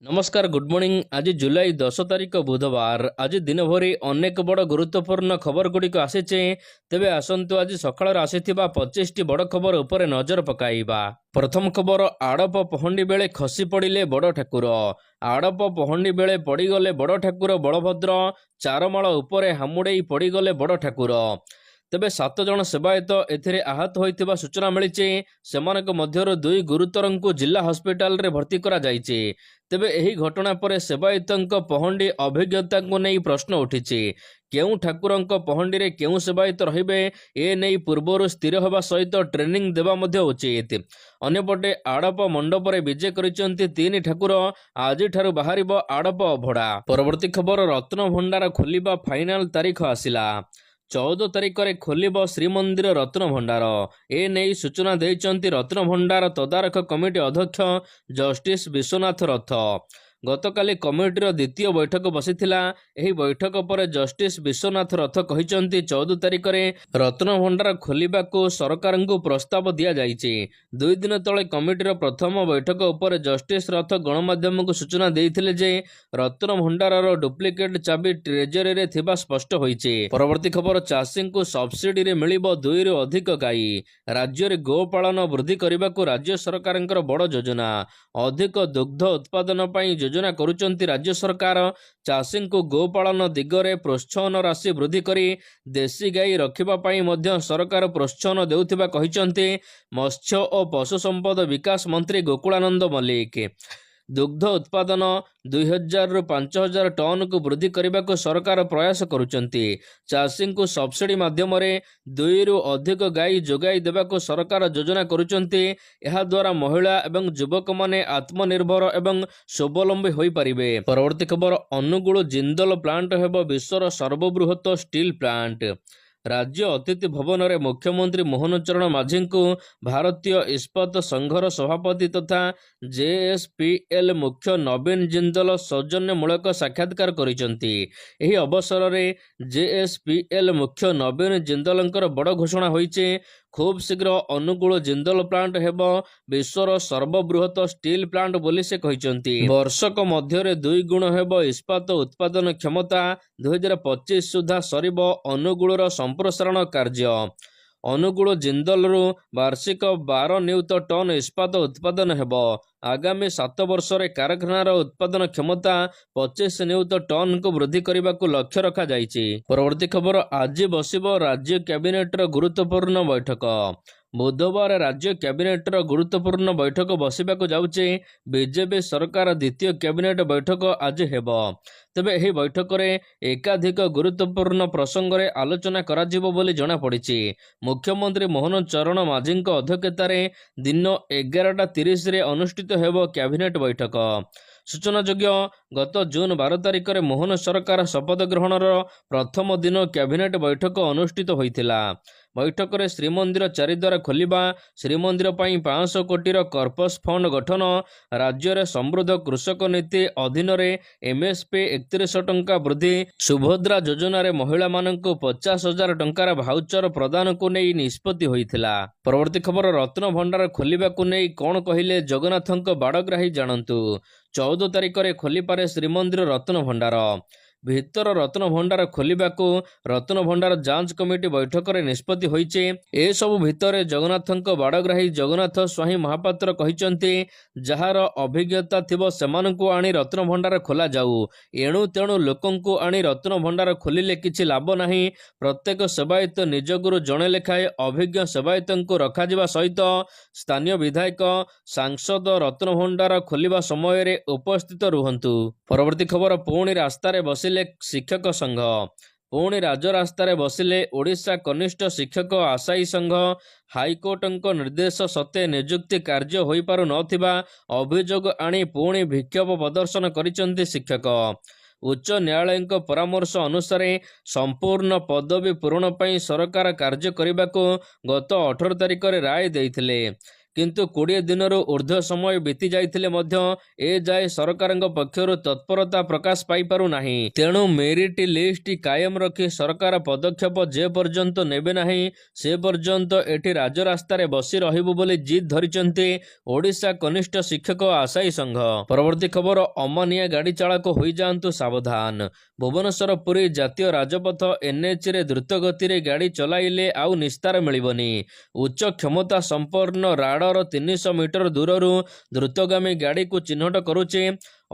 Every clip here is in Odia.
ନମସ୍କାର, ଗୁଡ୍ ମର୍ଣ୍ଣିଂ। ଆଜି ଜୁଲାଇ 10 ତାରିଖ, ବୁଧବାର। ଆଜି ଦିନଭରି ଅନେକ ବଡ଼ ଗୁରୁତ୍ୱପୂର୍ଣ୍ଣ ଖବର ଗୁଡ଼ିକ ଆସିଛି। ତେବେ ଆସନ୍ତୁ, ଆଜି ସକାଳର ଆସିଥିବା 25ଟି ବଡ଼ ଖବର ଉପରେ ନଜର ପକାଇବା। ପ୍ରଥମ ଖବର, ଆଡ଼ପ ପହଣ୍ଡି ବେଳେ ଖସି ପଡ଼ିଲେ ବଡ଼ ଠାକୁର। ଆଡ଼ପ ପହଣ୍ଡି ବେଳେ ପଡ଼ିଗଲେ ବଡ଼ ଠାକୁର ବଳଭଦ୍ର। ଚାରମାଳ ଉପରେ ହାମୁଡ଼େଇ ପଡ଼ିଗଲେ ବଡ଼ ଠାକୁର। ତେବେ 7 ଜଣ ସେବାୟତ ଏଥିରେ ଆହତ ହୋଇଥିବା ସୂଚନା ମିଳିଛି। ସେମାନଙ୍କ ମଧ୍ୟରୁ ଦୁଇ ଗୁରୁତରଙ୍କୁ ଜିଲ୍ଲା ହସ୍ପିଟାଲରେ ଭର୍ତ୍ତି କରାଯାଇଛି। ତେବେ ଏହି ଘଟଣା ପରେ ସେବାୟତଙ୍କ ପହଣ୍ଡି ଅଭିଜ୍ଞତାକୁ ନେଇ ପ୍ରଶ୍ନ ଉଠିଛି। କେଉଁ ଠାକୁରଙ୍କ ପହଣ୍ଡିରେ କେଉଁ ସେବାୟତ ରହିବେ, ଏ ନେଇ ପୂର୍ବରୁ ସ୍ଥିର ହେବା ସହିତ ଟ୍ରେନିଂ ଦେବା ମଧ୍ୟ ଉଚିତ। ଅନ୍ୟପଟେ ଆଡ଼ପ ମଣ୍ଡପରେ ବିଜେ କରିଛନ୍ତି ତିନି ଠାକୁର। ଆଜିଠାରୁ ବାହାରିବ ଆଡ଼ପ ଅଭଡ଼ା। ପରବର୍ତ୍ତୀ ଖବର, ରତ୍ନଭଣ୍ଡାର ଖୋଲିବା ଫାଇନାଲ ତାରିଖ ଆସିଲା। 14 ତାରିଖରେ ଖୋଲିବ ଶ୍ରୀମନ୍ଦିର ରତ୍ନଭଣ୍ଡାର। ଏ ନେଇ ସୂଚନା ଦେଇଛନ୍ତି ରତ୍ନଭଣ୍ଡାର ତଦାରଖ କମିଟି ଅଧ୍ୟକ୍ଷ ଜଷ୍ଟିସ ବିଶ୍ୱନାଥ ରଥ। ଗତକାଲି କମିଟିର ଦ୍ୱିତୀୟ ବୈଠକ ବସିଥିଲା। ଏହି ବୈଠକ ପରେ ଜଷ୍ଟିସ ବିଶ୍ୱନାଥ ରଥ କହିଛନ୍ତି, 14 ତାରିଖରେ ରତ୍ନଭଣ୍ଡାର ଖୋଲିବାକୁ ସରକାରଙ୍କୁ ପ୍ରସ୍ତାବ ଦିଆଯାଇଛି। 2 ଦିନ ତଳେ କମିଟିର ପ୍ରଥମ ବୈଠକ ଉପରେ ଜଷ୍ଟିସ ରଥ ଗଣମାଧ୍ୟମକୁ ସୂଚନା ଦେଇଥିଲେ ଯେ ରତ୍ନଭଣ୍ଡାରର ଡୁପ୍ଲିକେଟ ଚାବି ଟ୍ରେଜେରୀରେ ଥିବା ସ୍ପଷ୍ଟ ହୋଇଛି। ପରବର୍ତ୍ତୀ ଖବର, ଚାଷୀଙ୍କୁ ସବସିଡିରେ ମିଳିବ ଦୁଇରୁ ଅଧିକ ଗାଈ। ରାଜ୍ୟରେ ଗୋପାଳନ ବୃଦ୍ଧି କରିବାକୁ ରାଜ୍ୟ ସରକାରଙ୍କର ବଡ଼ ଯୋଜନା। ଅଧିକ ଦୁଗ୍ଧ ଉତ୍ପାଦନ ପାଇଁ ଯୋଜନା କରୁଛନ୍ତି ରାଜ୍ୟ ସରକାର। ଚାଷୀଙ୍କୁ ଗୋପାଳନ ଦିଗରେ ପ୍ରୋତ୍ସାହନ ରାଶି ବୃଦ୍ଧି କରି ଦେଶୀ ଗାଈ ରଖିବା ପାଇଁ ମଧ୍ୟ ସରକାର ପ୍ରୋତ୍ସାହନ ଦେଉଥିବା କହିଛନ୍ତି ମତ୍ସ୍ୟ ଓ ପଶୁ ସମ୍ପଦ ବିକାଶ ମନ୍ତ୍ରୀ ଗୋକୁଳାନନ୍ଦ ମଲ୍ଲିକ। ଦୁଗ୍ଧ ଉତ୍ପାଦନ 2000ରୁ 5000 ଟନ୍କୁ ବୃଦ୍ଧି କରିବାକୁ ସରକାର ପ୍ରୟାସ କରୁଛନ୍ତି। ଚାଷୀଙ୍କୁ ସବସିଡି ମାଧ୍ୟମରେ ଦୁଇରୁ ଅଧିକ ଗାଈ ଯୋଗାଇ ଦେବାକୁ ସରକାର ଯୋଜନା କରୁଛନ୍ତି। ଏହାଦ୍ୱାରା ମହିଳା ଏବଂ ଯୁବକମାନେ ଆତ୍ମନିର୍ଭର ଏବଂ ସ୍ୱାବଲମ୍ବୀ ହୋଇପାରିବେ। ପରବର୍ତ୍ତୀ ଖବର, ଅନୁଗୁଳ ଜିନ୍ଦଲ ପ୍ଲାଣ୍ଟ ହେବ ବିଶ୍ୱର ସର୍ବବୃହତ ଷ୍ଟିଲ୍ ପ୍ଲାଣ୍ଟ। ରାଜ୍ୟ ଅତିଥି ଭବନରେ ମୁଖ୍ୟମନ୍ତ୍ରୀ ମୋହନ ଚରଣ ମାଝୀଙ୍କୁ ଭାରତୀୟ ଇସ୍ପାତ ସଂଘର ସଭାପତି ତଥା ଜେଏସ୍ପିଏଲ୍ ମୁଖ୍ୟ ନବୀନ ଜିନ୍ଦଲ ସୌଜନ୍ୟମୂଳକ ସାକ୍ଷାତକାର କରିଛନ୍ତି। ଏହି ଅବସରରେ ଜେଏସ୍ପିଏଲ୍ ମୁଖ୍ୟ ନବୀନ ଜିନ୍ଦଲଙ୍କର ବଡ଼ ଘୋଷଣା ହୋଇଛି। ଖୁବ୍ ଶୀଘ୍ର ଅନୁଗୁଳ ଜିନ୍ଦଲ ପ୍ଲାଣ୍ଟ ହେବ ବିଶ୍ୱର ସର୍ବବୃହତ ଷ୍ଟିଲ୍ ପ୍ଲାଣ୍ଟ ବୋଲି ସେ କହିଛନ୍ତି। ବର୍ଷକ ମଧ୍ୟରେ ଦୁଇ ଗୁଣ ହେବ ଇସ୍ପାତ ଉତ୍ପାଦନ କ୍ଷମତା। 2025 ସୁଦ୍ଧା ସରିବ ଅନୁଗୁଳର ସମ୍ପ୍ରସାରଣ କାର୍ଯ୍ୟ। ଅନୁଗୁଳ ଜିନ୍ଦଲରୁ ବାର୍ଷିକ 12 ନିୟୁତ ଟନ୍ ଇସ୍ପାତ ଉତ୍ପାଦନ ହେବ। ଆଗାମୀ 7 ବର୍ଷରେ କାରଖାନାର ଉତ୍ପାଦନ କ୍ଷମତା 25 ନିୟୁତ ଟନ୍କୁ ବୃଦ୍ଧି କରିବାକୁ ଲକ୍ଷ୍ୟ ରଖାଯାଇଛି। ପରବର୍ତ୍ତୀ ଖବର, ଆଜି ବସିବ ରାଜ୍ୟ କ୍ୟାବିନେଟର ଗୁରୁତ୍ୱପୂର୍ଣ୍ଣ ବୈଠକ। ବୁଧବାର ରାଜ୍ୟ କ୍ୟାବିନେଟର ଗୁରୁତ୍ୱପୂର୍ଣ୍ଣ ବୈଠକ ବସିବାକୁ ଯାଉଛି। ବିଜେପି ସରକାର ଦ୍ୱିତୀୟ କ୍ୟାବିନେଟ ବୈଠକ ଆଜି ହେବ। ତେବେ ଏହି ବୈଠକରେ ଏକାଧିକ ଗୁରୁତ୍ୱପୂର୍ଣ୍ଣ ପ୍ରସଙ୍ଗରେ ଆଲୋଚନା କରାଯିବ ବୋଲି ଜଣାପଡ଼ିଛି। ମୁଖ୍ୟମନ୍ତ୍ରୀ ମୋହନ ଚରଣ ମାଝୀଙ୍କ ଅଧ୍ୟକ୍ଷତାରେ ଦିନ 11:30ରେ ଅନୁଷ୍ଠିତ ହେବ କ୍ୟାବିନେଟ ବୈଠକ। ସୂଚନାଯୋଗ୍ୟ, ଗତ ଜୁନ୍ 12 ତାରିଖରେ ମୋହନ ସରକାର ଶପଥ ଗ୍ରହଣର ପ୍ରଥମ ଦିନ କ୍ୟାବିନେଟ ବୈଠକ ଅନୁଷ୍ଠିତ ହୋଇଥିଲା। ବୈଠକରେ ଶ୍ରୀମନ୍ଦିର ଚାରିଦ୍ୱାର ଖୋଲିବା, ଶ୍ରୀମନ୍ଦିର ପାଇଁ 500 କୋଟିର କର୍ପସ ଫଣ୍ଡ ଗଠନ, ରାଜ୍ୟରେ ସମୃଦ୍ଧ କୃଷକ ନୀତି ଅଧୀନରେ ଏମ୍ଏସ୍ପି 3100 ଟଙ୍କା ବୃଦ୍ଧି, ସୁଭଦ୍ରା ଯୋଜନାରେ ମହିଳାମାନଙ୍କୁ 50,000 ଟଙ୍କାର ଭାଉଚର ପ୍ରଦାନକୁ ନେଇ ନିଷ୍ପତ୍ତି ହୋଇଥିଲା। ପରବର୍ତ୍ତୀ ଖବର, ରତ୍ନଭଣ୍ଡାର ଖୋଲିବାକୁ ନେଇ କ'ଣ କହିଲେ ଜଗନ୍ନାଥଙ୍କ ବାଡ଼ଗ୍ରାହୀ, ଜାଣନ୍ତୁ। 14 ତାରିଖରେ ଖୋଲିପାରେ ଶ୍ରୀମନ୍ଦିର ରତ୍ନଭଣ୍ଡାର। ଭିତର ରତ୍ନଭଣ୍ଡାର ଖୋଲିବାକୁ ରତ୍ନଭଣ୍ଡାର ଯାଞ୍ଚ କମିଟି ବୈଠକରେ ନିଷ୍ପତ୍ତି ହୋଇଛି। ଏସବୁ ଭିତରେ ଜଗନ୍ନାଥଙ୍କ ବାଡ଼ଗ୍ରାହୀ ଜଗନ୍ନାଥ ସ୍ୱାଇଁ ମହାପାତ୍ର କହିଛନ୍ତି, ଯାହାର ଅଭିଜ୍ଞତା ଥିବ ସେମାନଙ୍କୁ ଆଣି ରତ୍ନଭଣ୍ଡାର ଖୋଲାଯାଉ। ଏଣୁ ତେଣୁ ଲୋକଙ୍କୁ ଆଣି ରତ୍ନଭଣ୍ଡାର ଖୋଲିଲେ କିଛି ଲାଭ ନାହିଁ। ପ୍ରତ୍ୟେକ ସେବାୟତ ନିଯୋଗରୁ ଜଣେ ଲେଖାଏଁ ଅଭିଜ୍ଞ ସେବାୟତଙ୍କୁ ରଖାଯିବା ସହିତ ସ୍ଥାନୀୟ ବିଧାୟକ, ସାଂସଦ ରତ୍ନଭଣ୍ଡାର ଖୋଲିବା ସମୟରେ ଉପସ୍ଥିତ ରୁହନ୍ତୁ। ପରବର୍ତ୍ତୀ ଖବର, ପୁଣି ରାସ୍ତାରେ ବସିଲେ ଶିକ୍ଷକ ସଂଘ। ପୁଣି ରାଜରାସ୍ତାରେ ବସିଲେ ଓଡ଼ିଶା କନିଷ୍ଠ ଶିକ୍ଷକ ଆଶାୟୀ ସଂଘ। ହାଇକୋର୍ଟଙ୍କ ନିର୍ଦ୍ଦେଶ ସତ୍ତ୍ୱେ ନିଯୁକ୍ତି କାର୍ଯ୍ୟ ହୋଇପାରୁ ନଥିବା ଅଭିଯୋଗ ଆଣି ପୁଣି ବିକ୍ଷୋଭ ପ୍ରଦର୍ଶନ କରିଛନ୍ତି ଶିକ୍ଷକ। ଉଚ୍ଚ ନ୍ୟାୟାଳୟଙ୍କ ପରାମର୍ଶ ଅନୁସାରେ ସମ୍ପୂର୍ଣ୍ଣ ପଦବୀ ପୂରଣ ପାଇଁ ସରକାର କାର୍ଯ୍ୟ କରିବାକୁ ଗତ 18 ତାରିଖରେ ରାୟ ଦେଇଥିଲେ। କିନ୍ତୁ 20 ଦିନରୁ ଊର୍ଦ୍ଧ୍ୱ ସମୟ ବିତି ଯାଇଥିଲେ ମଧ୍ୟ ଏଯାଏ ସରକାରଙ୍କ ପକ୍ଷରୁ ତତ୍ପରତା ପ୍ରକାଶ ପାଇପାରୁନାହିଁ। ତେଣୁ ମେରିଟ୍ ଲିଷ୍ଟ କାୟମ ରଖି ସରକାର ପଦକ୍ଷେପ ଯେ ପର୍ଯ୍ୟନ୍ତ ନେବେ ନାହିଁ, ସେ ପର୍ଯ୍ୟନ୍ତ ଏଠି ରାଜରାସ୍ତାରେ ବସି ରହିବୁ ବୋଲି ଜିଦ୍ ଧରିଛନ୍ତି ଓଡ଼ିଶା କନିଷ୍ଠ ଶିକ୍ଷକ ଆଶାୟୀ ସଂଘ। ପରବର୍ତ୍ତୀ ଖବର, ଅମାନିଆ ଗାଡ଼ି ଚାଳକ ହୋଇଯାଆନ୍ତୁ ସାବଧାନ। ଭୁବନେଶ୍ୱର ପୁରୀ ଜାତୀୟ ରାଜପଥ ଏନ୍ଏଚ୍ରେ ଦ୍ରୁତଗତିରେ ଗାଡ଼ି ଚଲାଇଲେ ଆଉ ନିସ୍ତାର ମିଳିବନି। ଉଚ୍ଚ କ୍ଷମତା ସମ୍ପନ୍ନ ରାଡର 300 ମିଟର ଦୂରରୁ ଦ୍ରୁତଗାମୀ ଗାଡ଼ିକୁ ଚିହ୍ନଟ କରୁଛି।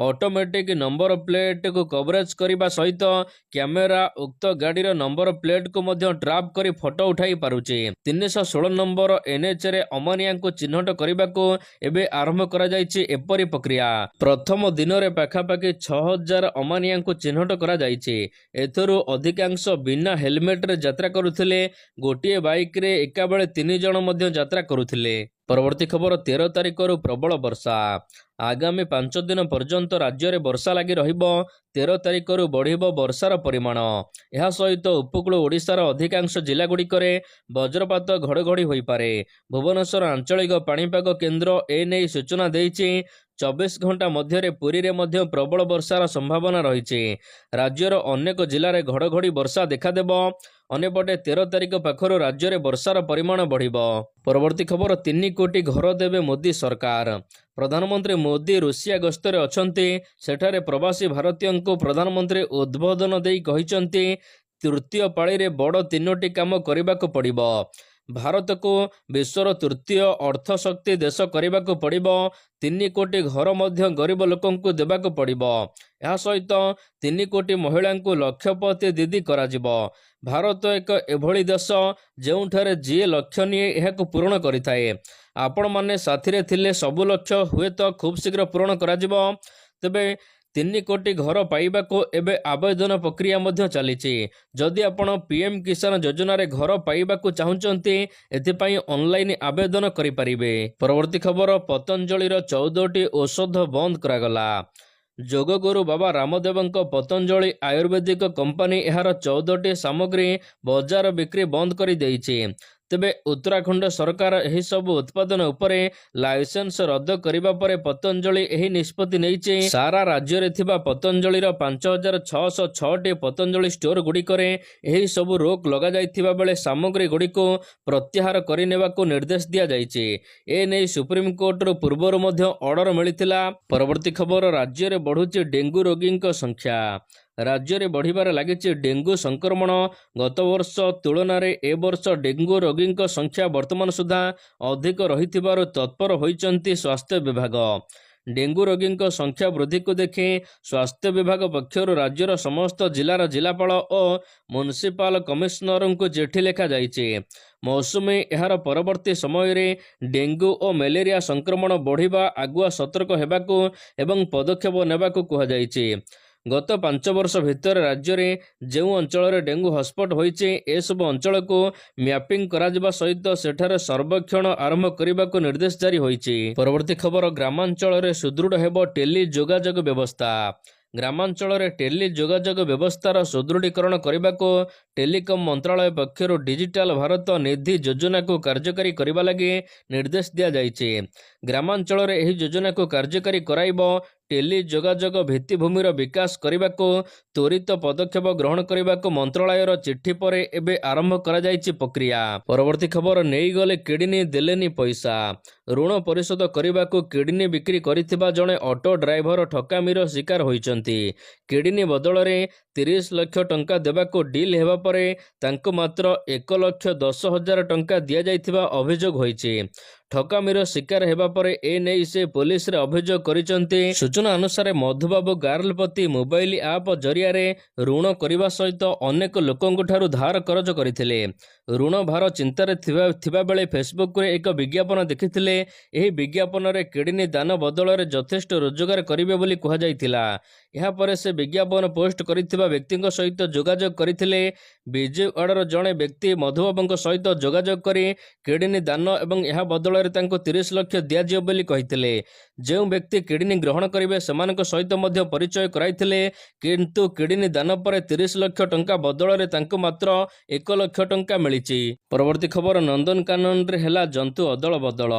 ଅଟୋମେଟିକ୍ ନମ୍ବର ପ୍ଲେଟ୍କୁ କଭରେଜ କରିବା ସହିତ କ୍ୟାମେରା ଉକ୍ତ ଗାଡ଼ିର ନମ୍ବର ପ୍ଲେଟ୍କୁ ମଧ୍ୟ ଟ୍ରାପ୍ କରି ଫଟୋ ଉଠାଇ ପାରୁଛି। 316 ନମ୍ବର ଏନ୍ଏଚ୍ରେ ଅମାନିଆଙ୍କୁ ଚିହ୍ନଟ କରିବାକୁ ଏବେ ଆରମ୍ଭ କରାଯାଇଛି ଏପରି ପ୍ରକ୍ରିୟା। ପ୍ରଥମ ଦିନରେ ପାଖାପାଖି 6000 ଅମାନିଆଙ୍କୁ ଚିହ୍ନଟ କରାଯାଇଛି। ଏଥିରୁ ଅଧିକାଂଶ ବିନା ହେଲମେଟରେ ଯାତ୍ରା କରୁଥିଲେ। ଗୋଟିଏ ବାଇକ୍ରେ ଏକାବେଳେ 3 ଜଣ ମଧ୍ୟ ଯାତ୍ରା କରୁଥିଲେ। ପରବର୍ତ୍ତୀ ଖବର, 13 ତାରିଖରୁ ପ୍ରବଳ ବର୍ଷା। ଆଗାମୀ 5 ଦିନ ପର୍ଯ୍ୟନ୍ତ ରାଜ୍ୟରେ ବର୍ଷା ଲାଗି ରହିବ। 13 ତାରିଖରୁ ବଢ଼ିବ ବର୍ଷାର ପରିମାଣ। ଏହା ସହିତ ଉପକୂଳ ଓଡ଼ିଶାର ଅଧିକାଂଶ ଜିଲ୍ଲାଗୁଡ଼ିକରେ ବଜ୍ରପାତ, ଘଡ଼ଘଡ଼ି ହୋଇପାରେ। ଭୁବନେଶ୍ୱର ଆଞ୍ଚଳିକ ପାଣିପାଗ କେନ୍ଦ୍ର ଏନେଇ ସୂଚନା ଦେଇଛି। 24 ଘଣ୍ଟା ମଧ୍ୟରେ ପୁରୀରେ ମଧ୍ୟ ପ୍ରବଳ ବର୍ଷାର ସମ୍ଭାବନା ରହିଛି। ରାଜ୍ୟର ଅନେକ ଜିଲ୍ଲାରେ ଘଡ଼ଘଡ଼ି ବର୍ଷା ଦେଖାଦେବ। ଅନ୍ୟପଟେ 13 ତାରିଖ ପାଖରୁ ରାଜ୍ୟରେ ବର୍ଷାର ପରିମାଣ ବଢ଼ିବ। ପରବର୍ତ୍ତୀ ଖବର, 3 କୋଟି ଘର ଦେବେ ମୋଦି ସରକାର। ପ୍ରଧାନମନ୍ତ୍ରୀ ମୋଦି ରୁଷିଆ ଗସ୍ତରେ ଅଛନ୍ତି। ସେଠାରେ ପ୍ରବାସୀ ଭାରତୀୟଙ୍କୁ ପ୍ରଧାନମନ୍ତ୍ରୀ ଉଦ୍ବୋଧନ ଦେଇ କହିଛନ୍ତି, ତୃତୀୟ ପାଳିରେ ବଡ଼ ତିନୋଟି କାମ କରିବାକୁ ପଡ଼ିବ। ଭାରତକୁ ବିଶ୍ୱର ତୃତୀୟ ଅର୍ଥଶକ୍ତି ଦେଶ କରିବାକୁ ପଡ଼ିବ। 3 କୋଟି ଘର ମଧ୍ୟ ଗରିବ ଲୋକଙ୍କୁ ଦେବାକୁ ପଡ଼ିବ। ଏହା ସହିତ 3 କୋଟି ମହିଳାଙ୍କୁ ଲକ୍ଷପତି ଦିଦି କରାଯିବ। ଭାରତ ଏକ ଏଭଳି ଦେଶ, ଯେଉଁଠାରେ ଯିଏ ଲକ୍ଷ୍ୟ ନିଏ ଏହାକୁ ପୂରଣ କରିଥାଏ। ଆପଣମାନେ ସାଥିରେ ଥିଲେ ସବୁ ଲକ୍ଷ୍ୟ ହୁଏତ ଖୁବ୍ ଶୀଘ୍ର ପୂରଣ କରାଯିବ। ତେବେ 3 କୋଟି ଘର ପାଇବାକୁ ଏବେ ଆବେଦନ ପ୍ରକ୍ରିୟା ମଧ୍ୟ ଚାଲିଛି। ଯଦି ଆପଣ ପିଏମ୍ କିଷାନ ଯୋଜନାରେ ଘର ପାଇବାକୁ ଚାହୁଁଛନ୍ତି, ଏଥିପାଇଁ ଅନଲାଇନ୍ ଆବେଦନ କରିପାରିବେ। ପରବର୍ତ୍ତୀ ଖବର, ପତଞ୍ଜଳିର 14ଟି ଔଷଧ ବନ୍ଦ କରାଗଲା। ଯୋଗଗୁରୁ ବାବା ରାମଦେବଙ୍କ ପତଞ୍ଜଳି ଆୟୁର୍ବେଦିକ କମ୍ପାନୀ ଏହାର 14ଟି ସାମଗ୍ରୀ ବଜାର ବିକ୍ରି ବନ୍ଦ କରିଦେଇଛି। ତେବେ ଉତ୍ତରାଖଣ୍ଡ ସରକାର ଏହିସବୁ ଉତ୍ପାଦନ ଉପରେ ଲାଇସେନ୍ସ ରଦ୍ଦ କରିବା ପରେ ପତଞ୍ଜଳି ଏହି ନିଷ୍ପତ୍ତି ନେଇଛି। ସାରା ରାଜ୍ୟରେ ଥିବା ପତଞ୍ଜଳିର 5606ଟି ପତଞ୍ଜଳି ଷ୍ଟୋର ଗୁଡ଼ିକରେ ଏହି ସବୁ ରୋକ ଲଗାଯାଇଥିବା ବେଳେ ସାମଗ୍ରୀ ଗୁଡ଼ିକୁ ପ୍ରତ୍ୟାହାର କରିନେବାକୁ ନିର୍ଦ୍ଦେଶ ଦିଆଯାଇଛି। ଏ ନେଇ ସୁପ୍ରିମକୋର୍ଟରୁ ପୂର୍ବରୁ ମଧ୍ୟ ଅର୍ଡର ମିଳିଥିଲା। ପରବର୍ତ୍ତୀ ଖବର, ରାଜ୍ୟରେ ବଢୁଛି ଡେଙ୍ଗୁ ରୋଗୀଙ୍କ ସଂଖ୍ୟା। ରାଜ୍ୟରେ ବଢ଼ିବାରେ ଲାଗିଛି ଡେଙ୍ଗୁ ସଂକ୍ରମଣ। ଗତବର୍ଷ ତୁଳନାରେ ଏ ବର୍ଷ ଡେଙ୍ଗୁ ରୋଗୀଙ୍କ ସଂଖ୍ୟା ବର୍ତ୍ତମାନ ସୁଦ୍ଧା ଅଧିକ ରହିଥିବାରୁ ତତ୍ପର ହୋଇଛନ୍ତି ସ୍ୱାସ୍ଥ୍ୟ ବିଭାଗ। ଡେଙ୍ଗୁ ରୋଗୀଙ୍କ ସଂଖ୍ୟା ବୃଦ୍ଧିକୁ ଦେଖି ସ୍ୱାସ୍ଥ୍ୟ ବିଭାଗ ପକ୍ଷରୁ ରାଜ୍ୟର ସମସ୍ତ ଜିଲ୍ଲାର ଜିଲ୍ଲାପାଳ ଓ ମ୍ୟୁନିସିପାଲ କମିଶନରଙ୍କୁ ଚିଠି ଲେଖାଯାଇଛି। ମୌସୁମୀ ଏହାର ପରବର୍ତ୍ତୀ ସମୟରେ ଡେଙ୍ଗୁ ଓ ମ୍ୟାଲେରିଆ ସଂକ୍ରମଣ ବଢ଼ିବା ଆଗୁଆ ସତର୍କ ହେବାକୁ ଏବଂ ପଦକ୍ଷେପ ନେବାକୁ କୁହାଯାଇଛି। ଗତ 5 ବର୍ଷ ଭିତରେ ରାଜ୍ୟରେ ଯେଉଁ ଅଞ୍ଚଳରେ ଡେଙ୍ଗୁ ହଟସ୍ପଟ ହୋଇଛି, ଏସବୁ ଅଞ୍ଚଳକୁ ମ୍ୟାପିଂ କରାଯିବା ସହିତ ସେଠାରେ ସର୍ବେକ୍ଷଣ ଆରମ୍ଭ କରିବାକୁ ନିର୍ଦ୍ଦେଶ ଜାରି ହୋଇଛି। ପରବର୍ତ୍ତୀ ଖବର, ଗ୍ରାମାଞ୍ଚଳରେ ସୁଦୃଢ଼ ହେବ ଟେଲି ଯୋଗାଯୋଗ ବ୍ୟବସ୍ଥା। ଗ୍ରାମାଞ୍ଚଳରେ ଟେଲି ଯୋଗାଯୋଗ ବ୍ୟବସ୍ଥାର ସୁଦୃଢ଼ୀକରଣ କରିବାକୁ ଟେଲିକମ୍ ମନ୍ତ୍ରାଳୟ ପକ୍ଷରୁ ଡିଜିଟାଲ ଭାରତ ନିଧି ଯୋଜନାକୁ କାର୍ଯ୍ୟକାରୀ କରିବା ଲାଗି ନିର୍ଦ୍ଦେଶ ଦିଆଯାଇଛି। ଗ୍ରାମାଞ୍ଚଳରେ ଏହି ଯୋଜନାକୁ କାର୍ଯ୍ୟକାରୀ କରାଇବ ଟେଲି ଯୋଗାଯୋଗ ଭିତ୍ତିଭୂମିର ବିକାଶ କରିବାକୁ ତ୍ୱରିତ ପଦକ୍ଷେପ ଗ୍ରହଣ କରିବାକୁ ମନ୍ତ୍ରଣାଳୟର ଚିଠି ପରେ ଏବେ ଆରମ୍ଭ କରାଯାଇଛି ପ୍ରକ୍ରିୟା। ପରବର୍ତ୍ତୀ ଖବର, ନେଇଗଲେ କିଡନୀ, ଦେଲେନି ପଇସା। ଋଣ ପରିଶୋଧ କରିବାକୁ କିଡନୀ ବିକ୍ରି କରିଥିବା ଜଣେ ଅଟୋ ଡ୍ରାଇଭର ଠକାମିର ଶିକାର ହୋଇଛନ୍ତି। କିଡନୀ ବଦଳରେ 30 ଲକ୍ଷ ଟଙ୍କା ଦେବାକୁ ଡିଲ୍ ହେବା ପରେ ତାଙ୍କୁ ମାତ୍ର 1,10,000 ଟଙ୍କା ଦିଆଯାଇଥିବା ଅଭିଯୋଗ ହୋଇଛି। ଠକାମିର ଶିକାର ହେବା ପରେ ଏ ନେଇ ସେ ପୋଲିସରେ ଅଭିଯୋଗ କରିଛନ୍ତି। ସୂଚନା ଅନୁସାରେ, ମଧୁବାବୁ ଗାର୍ଲପତି ମୋବାଇଲ ଆପ୍ ଜରିଆରେ ଋଣ କରିବା ସହିତ ଅନେକ ଲୋକଙ୍କଠାରୁ ଧାର କରଜ କରିଥିଲେ। ଋଣ ଭାର ଚିନ୍ତାରେ ଥିବାବେଳେ ଫେସବୁକରେ ଏକ ବିଜ୍ଞାପନ ଦେଖିଥିଲେ। ଏହି ବିଜ୍ଞାପନରେ କିଡନୀ ଦାନ ବଦଳରେ ଯଥେଷ୍ଟ ରୋଜଗାର କରିବେ ବୋଲି କୁହାଯାଇଥିଲା। ଏହାପରେ ସେ ବିଜ୍ଞାପନ ପୋଷ୍ଟ କରିଥିବା ବ୍ୟକ୍ତିଙ୍କ ସହିତ ଯୋଗାଯୋଗ କରିଥିଲେ। ବିଜୟୱାଡ଼ର ଜଣେ ବ୍ୟକ୍ତି ମଧୁବାବୁଙ୍କ ସହିତ ଯୋଗାଯୋଗ କରି କିଡନୀ ଦାନ ଏବଂ ଏହା ବଦଳରେ ତାଙ୍କୁ 30 ଲକ୍ଷ ଦିଆଯିବ ବୋଲି କହିଥିଲେ। ଯେଉଁ ବ୍ୟକ୍ତି କିଡନୀ ଗ୍ରହଣ କରିବେ, ସେମାନଙ୍କ ସହିତ ମଧ୍ୟ ପରିଚୟ କରାଇଥିଲେ। କିନ୍ତୁ କିଡନୀ ଦାନ ପରେ 30 ଲକ୍ଷ ଟଙ୍କା ବଦଳରେ ତାଙ୍କୁ ମାତ୍ର 1 ଲକ୍ଷ ଟଙ୍କା ମିଳିଛି। ମିଳିଛି। ପରବର୍ତ୍ତୀ ଖବର, ନନ୍ଦନକାନନରେ ହେଲା ଜନ୍ତୁ ଅଦଳ ବଦଳ।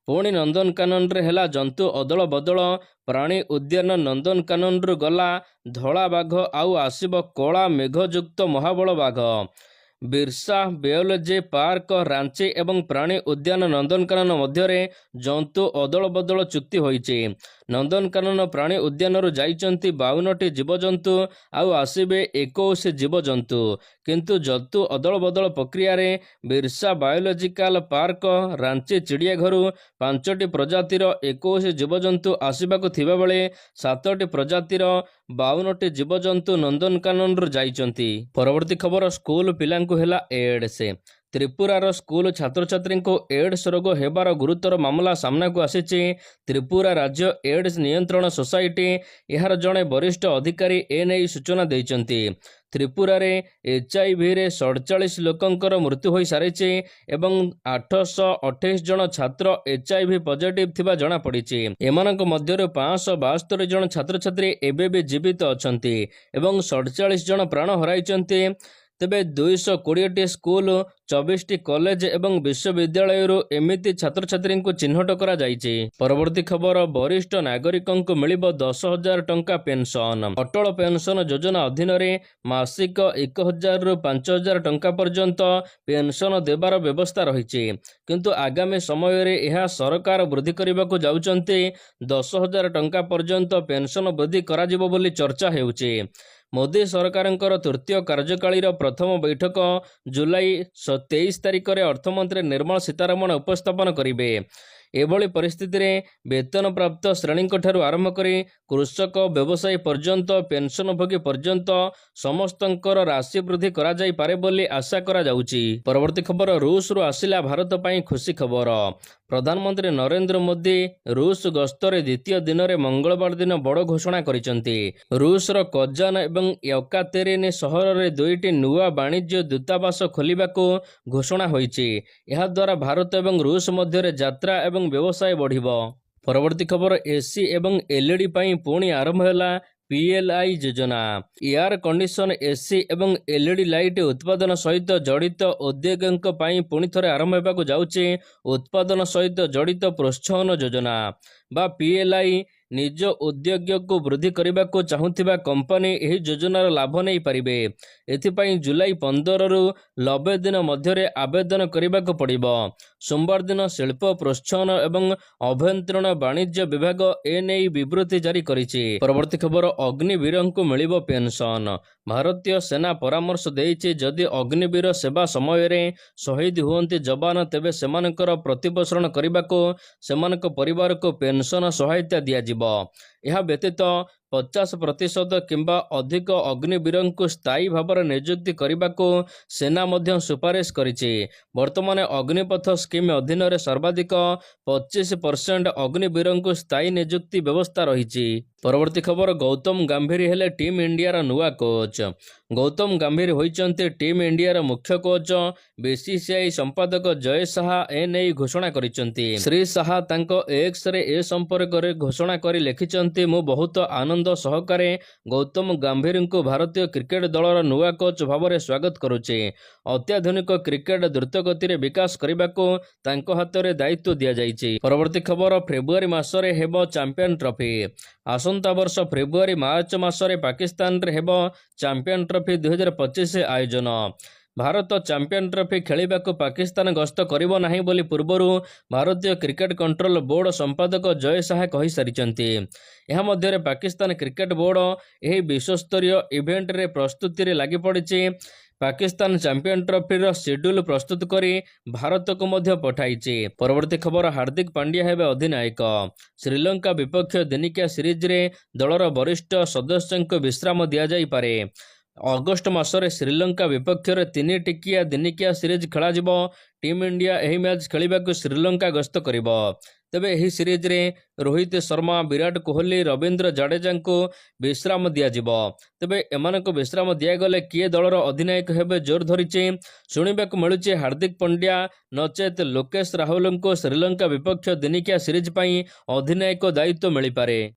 ପୁଣି ନନ୍ଦନକାନନରେ ହେଲା ଜନ୍ତୁ ଅଦଳ ବଦଳ। ପ୍ରାଣୀ ଉଦ୍ୟାନ ନନ୍ଦନକାନନରୁ ଗଲା ଧଳା ବାଘ, ଆଉ ଆସିବ କଳା ମେଘଯୁକ୍ତ ମହାବଳ ବାଘ। ବିର୍ସା ବାୟୋଲୋଜି ପାର୍କ ରାଞ୍ଚି ଏବଂ ପ୍ରାଣୀ ଉଦ୍ୟାନ ନନ୍ଦନକାନନ ମଧ୍ୟରେ ଜନ୍ତୁ ଅଦଳ ବଦଳ ଚୁକ୍ତି ହୋଇଛି। ନନ୍ଦନକାନନ ପ୍ରାଣୀ ଉଦ୍ୟାନରୁ ଯାଇଛନ୍ତି 52ଟି ଜୀବଜନ୍ତୁ, ଆଉ ଆସିବେ 21 ଜୀବଜନ୍ତୁ। କିନ୍ତୁ ଜନ୍ତୁ ଅଦଳ ବଦଳ ପ୍ରକ୍ରିୟାରେ ବିର୍ସା ବାୟୋଲୋଜିକାଲ ପାର୍କ ରାଞ୍ଚି ଚିଡ଼ିଆଘରୁ 5ଟି ପ୍ରଜାତିର 21 ଜୀବଜନ୍ତୁ ଆସିବାକୁ ଥିବାବେଳେ 7ଟି ପ୍ରଜାତିର 52ଟି ଜୀବଜନ୍ତୁ ନନ୍ଦନକାନନରୁ ଯାଇଛନ୍ତି। ପରବର୍ତ୍ତୀ ଖବର, ସ୍କୁଲ ପିଲାଙ୍କୁ ହେଲା ଏଡ୍ସ। ତ୍ରିପୁରାର ସ୍କୁଲ ଛାତ୍ରଛାତ୍ରୀଙ୍କୁ ଏଡ୍ସ ରୋଗ ହେବାର ଗୁରୁତର ମାମଲା ସାମ୍ନାକୁ ଆସିଛି। ତ୍ରିପୁରା ରାଜ୍ୟ ଏଡ୍ସ ନିୟନ୍ତ୍ରଣ ସୋସାଇଟି ଏହାର ଜଣେ ବରିଷ୍ଠ ଅଧିକାରୀ ଏନେଇ ସୂଚନା ଦେଇଛନ୍ତି। ତ୍ରିପୁରାରେ ଏଚ୍ଆଇଭିରେ 47 ଲୋକଙ୍କର ମୃତ୍ୟୁ ହୋଇସାରିଛି ଏବଂ 828 ଜଣ ଛାତ୍ର ଏଚ୍ଆଇଭି ପଜିଟିଭ୍ ଥିବା ଜଣାପଡ଼ିଛି। ଏମାନଙ୍କ ମଧ୍ୟରୁ 572 ଜଣ ଛାତ୍ରଛାତ୍ରୀ ଏବେ ବି ଜୀବିତ ଅଛନ୍ତି ଏବଂ 47 ଜଣ ପ୍ରାଣ ହରାଇଛନ୍ତି। ତେବେ 220ଟି ସ୍କୁଲ, 24ଟି କଲେଜ ଏବଂ ବିଶ୍ୱବିଦ୍ୟାଳୟରୁ ଏମିତି ଛାତ୍ରଛାତ୍ରୀଙ୍କୁ ଚିହ୍ନଟ କରାଯାଇଛି। ପରବର୍ତ୍ତୀ ଖବର, ବରିଷ୍ଠ ନାଗରିକଙ୍କୁ ମିଳିବ 10,000 ଟଙ୍କା ପେନସନ। ଅଟଳ ପେନସନ ଯୋଜନା ଅଧୀନରେ ମାସିକ 1000ରୁ 5000 ଟଙ୍କା ପର୍ଯ୍ୟନ୍ତ ପେନସନ ଦେବାର ବ୍ୟବସ୍ଥା ରହିଛି। କିନ୍ତୁ ଆଗାମୀ ସମୟରେ ଏହା ସରକାର ବୃଦ୍ଧି କରିବାକୁ ଯାଉଛନ୍ତି। 10,000 ଟଙ୍କା ପର୍ଯ୍ୟନ୍ତ ପେନସନ ବୃଦ୍ଧି କରାଯିବ ବୋଲି ଚର୍ଚ୍ଚା ହେଉଛି। ମୋଦି ସରକାରଙ୍କର ତୃତୀୟ କାର୍ଯ୍ୟକାଳୀର ପ୍ରଥମ ବୈଠକ ଜୁଲାଇ 23 ତାରିଖରେ ଅର୍ଥମନ୍ତ୍ରୀ ନିର୍ମଳା ସୀତାରମଣ ଉପସ୍ଥାପନ କରିବେ। ଏଭଳି ପରିସ୍ଥିତିରେ ବେତନପ୍ରାପ୍ତ ଶ୍ରେଣୀଙ୍କଠାରୁ ଆରମ୍ଭ କରି କୃଷକ, ବ୍ୟବସାୟୀ ପର୍ଯ୍ୟନ୍ତ, ପେନସନଭୋଗୀ ପର୍ଯ୍ୟନ୍ତ ସମସ୍ତଙ୍କର ରାଶି ବୃଦ୍ଧି କରାଯାଇପାରେ ବୋଲି ଆଶା କରାଯାଉଛି। ପରବର୍ତ୍ତୀ ଖବର, ରୁଷରୁ ଆସିଲା ଭାରତ ପାଇଁ ଖୁସି ଖବର। ପ୍ରଧାନମନ୍ତ୍ରୀ ନରେନ୍ଦ୍ର ମୋଦି ରୁଷ ଗସ୍ତରେ ଦ୍ୱିତୀୟ ଦିନରେ ମଙ୍ଗଳବାର ଦିନ ବଡ଼ ଘୋଷଣା କରିଛନ୍ତି। ରୁଷର କଜାନ ଏବଂ ୟକାତେରିନ ସହରରେ 2ଟି ନୂଆ ବାଣିଜ୍ୟ ଦୂତାବାସ ଖୋଲିବାକୁ ଘୋଷଣା ହୋଇଛି। ଏହାଦ୍ୱାରା ଭାରତ ଏବଂ ରୁଷ ମଧ୍ୟରେ ଯାତ୍ରା ଏବଂ ବ୍ୟବସାୟ ବଢ଼ିବ। ପରବର୍ତ୍ତୀ ଖବର, ଏସି ଏବଂ ଏଲ୍ଇଡି ପାଇଁ ପୁଣି ଆରମ୍ଭ ହେଲା ପିଏଲ୍ଆଇ ଯୋଜନା। ଏୟାର କଣ୍ଡିସନ ଏସି ଏବଂ ଏଲ୍ଇଡି ଲାଇଟ୍ ଉତ୍ପାଦନ ସହିତ ଜଡ଼ିତ ଉଦ୍ୟୋଗୀଙ୍କ ପାଇଁ ପୁଣି ଥରେ ଆରମ୍ଭ ହେବାକୁ ଯାଉଛି ଉତ୍ପାଦନ ସହିତ ଜଡ଼ିତ ପ୍ରୋତ୍ସାହନ ଯୋଜନା ବା ପିଏଲ୍ଆଇ। ନିଜ ଉଦ୍ୟୋଗକୁ ବୃଦ୍ଧି କରିବାକୁ ଚାହୁଁଥିବା କମ୍ପାନୀ ଏହି ଯୋଜନାର ଲାଭ ନେଇପାରିବେ। ଏଥିପାଇଁ ଜୁଲାଇ 15ରୁ 90 ଦିନ ମଧ୍ୟରେ ଆବେଦନ କରିବାକୁ ପଡ଼ିବ। ସୋମବାର ଦିନ ଶିଳ୍ପ ପ୍ରୋତ୍ସାହନ ଏବଂ ଆଭ୍ୟନ୍ତରୀଣ ବାଣିଜ୍ୟ ବିଭାଗ ଏନେଇ ବିବୃତ୍ତି ଜାରି କରିଛି। ପରବର୍ତ୍ତୀ ଖବର, ଅଗ୍ନିବୀରଙ୍କୁ ମିଳିବ ପେନସନ। ଭାରତୀୟ ସେନା ପରାମର୍ଶ ଦେଇଛି, ଯଦି ଅଗ୍ନିବୀର ସେବା ସମୟରେ ଶହୀଦ ହୁଅନ୍ତି ଯବାନ, ତେବେ ସେମାନଙ୍କର ପ୍ରତିପୋଷଣ କରିବାକୁ ସେମାନଙ୍କ ପରିବାରକୁ ପେନସନ ସହାୟତା ଦିଆଯିବ। ଏହା ବ୍ୟତୀତ 50% କିମ୍ବା ଅଧିକ ଅଗ୍ନିବୀରଙ୍କୁ ସ୍ଥାୟୀ ଭାବରେ ନିଯୁକ୍ତି କରିବାକୁ ସେନା ମଧ୍ୟ ସୁପାରିଶ କରିଛି। ବର୍ତ୍ତମାନ ଅଗ୍ନିପଥ ସ୍କିମ୍ ଅଧୀନରେ ସର୍ବାଧିକ 25% ଅଗ୍ନିବୀରଙ୍କୁ ସ୍ଥାୟୀ ନିଯୁକ୍ତି ବ୍ୟବସ୍ଥା ରହିଛି। ପରବର୍ତ୍ତୀ ଖବର, ଗୌତମ ଗାମ୍ଭୀର ହେଲେ ଟିମ୍ ଇଣ୍ଡିଆର ନୂଆ କୋଚ୍। ଗୌତମ ଗାମ୍ଭୀର ହୋଇଛନ୍ତି ଟିମ୍ ଇଣ୍ଡିଆର ମୁଖ୍ୟ କୋଚ୍। ବିସିସିଆଇ ସମ୍ପାଦକ ଜୟ ଶାହା ଏନେଇ ଘୋଷଣା କରିଛନ୍ତି। ଶ୍ରୀ ଶାହା ତାଙ୍କ ଏକ୍ସରେ ଏ ସମ୍ପର୍କରେ ଘୋଷଣା କରି ଲେଖିଛନ୍ତି, ମୁଁ ବହୁତ ଆନନ୍ଦ ସହକାରେ ଗୌତମ ଗାମ୍ଭୀରଙ୍କୁ ଭାରତୀୟ କ୍ରିକେଟ ଦଳର ନୂଆ କୋଚ୍ ଭାବରେ ସ୍ୱାଗତ କରୁଛି। ଅତ୍ୟାଧୁନିକ କ୍ରିକେଟ ଦ୍ରୁତଗତିରେ ବିକାଶ କରିବାକୁ ତାଙ୍କ ହାତରେ ଦାୟିତ୍ୱ ଦିଆଯାଇଛି। ପରବର୍ତ୍ତୀ ଖବର, ଫେବୃଆରୀ ମାସରେ ହେବ ଚାମ୍ପିୟନ ଟ୍ରଫି। ଆସନ୍ତା ବର୍ଷ ଫେବୃଆରୀ ମାର୍ଚ୍ଚ ମାସରେ ପାକିସ୍ତାନରେ ହେବ ଚାମ୍ପିୟନ ଟ୍ରଫି 2025 ଆୟୋଜନ। ଭାରତ ଚାମ୍ପିୟନ ଟ୍ରଫି ଖେଳିବାକୁ ପାକିସ୍ତାନ ଗସ୍ତ କରିବ ନାହିଁ ବୋଲି ପୂର୍ବରୁ ଭାରତୀୟ କ୍ରିକେଟ କଣ୍ଟ୍ରୋଲ ବୋର୍ଡ ସମ୍ପାଦକ ଜୟ ଶାହା କହିସାରିଛନ୍ତି। ଏହା ମଧ୍ୟରେ ପାକିସ୍ତାନ କ୍ରିକେଟ ବୋର୍ଡ ଏହି ବିଶ୍ୱସ୍ତରୀୟ ଇଭେଣ୍ଟରେ ପ୍ରସ୍ତୁତିରେ ଲାଗିପଡ଼ିଛି। ପାକିସ୍ତାନ ଚାମ୍ପିୟନ ଟ୍ରଫିର ସିଡ୍ୟୁଲ ପ୍ରସ୍ତୁତ କରି ଭାରତକୁ ମଧ୍ୟ ପଠାଇଛି। ପରବର୍ତ୍ତୀ ଖବର, ହାର୍ଦ୍ଦିକ ପାଣ୍ଡ୍ୟା ହେବେ ଅଧିନାୟକ। ଶ୍ରୀଲଙ୍କା ବିପକ୍ଷ ଦିନିକିଆ ସିରିଜରେ ଦଳର ବରିଷ୍ଠ ସଦସ୍ୟଙ୍କୁ ବିଶ୍ରାମ ଦିଆଯାଇପାରେ। ଅଗଷ୍ଟ ମାସରେ ଶ୍ରୀଲଙ୍କା ବିପକ୍ଷରେ 3 ଟିକିଆ ଦିନିକିଆ ସିରିଜ ଖେଳାଯିବ। ଟିମ୍ ଇଣ୍ଡିଆ ଏହି ମ୍ୟାଚ୍ ଖେଳିବାକୁ ଶ୍ରୀଲଙ୍କା ଗସ୍ତ କରିବ। ତେବେ ଏହି ସିରିଜରେ ରୋହିତ ଶର୍ମା, ବିରାଟ କୋହଲି, ରବୀନ୍ଦ୍ର ଜାଡେଜାଙ୍କୁ ବିଶ୍ରାମ ଦିଆଯିବ। ତେବେ ଏମାନଙ୍କୁ ବିଶ୍ରାମ ଦିଆଗଲେ କିଏ ଦଳର ଅଧିନାୟକ ହେବେ ଜୋର ଧରିଛି। ଶୁଣିବାକୁ ମିଳୁଛି ହାର୍ଦ୍ଦିକ ପଣ୍ଡ୍ୟା ନଚେତ୍ ଲୋକେଶ ରାହୁଲଙ୍କୁ ଶ୍ରୀଲଙ୍କା ବିପକ୍ଷ ଦିନିକିଆ ସିରିଜ ପାଇଁ ଅଧିନାୟକ ଦାୟିତ୍ୱ ମିଳିପାରେ।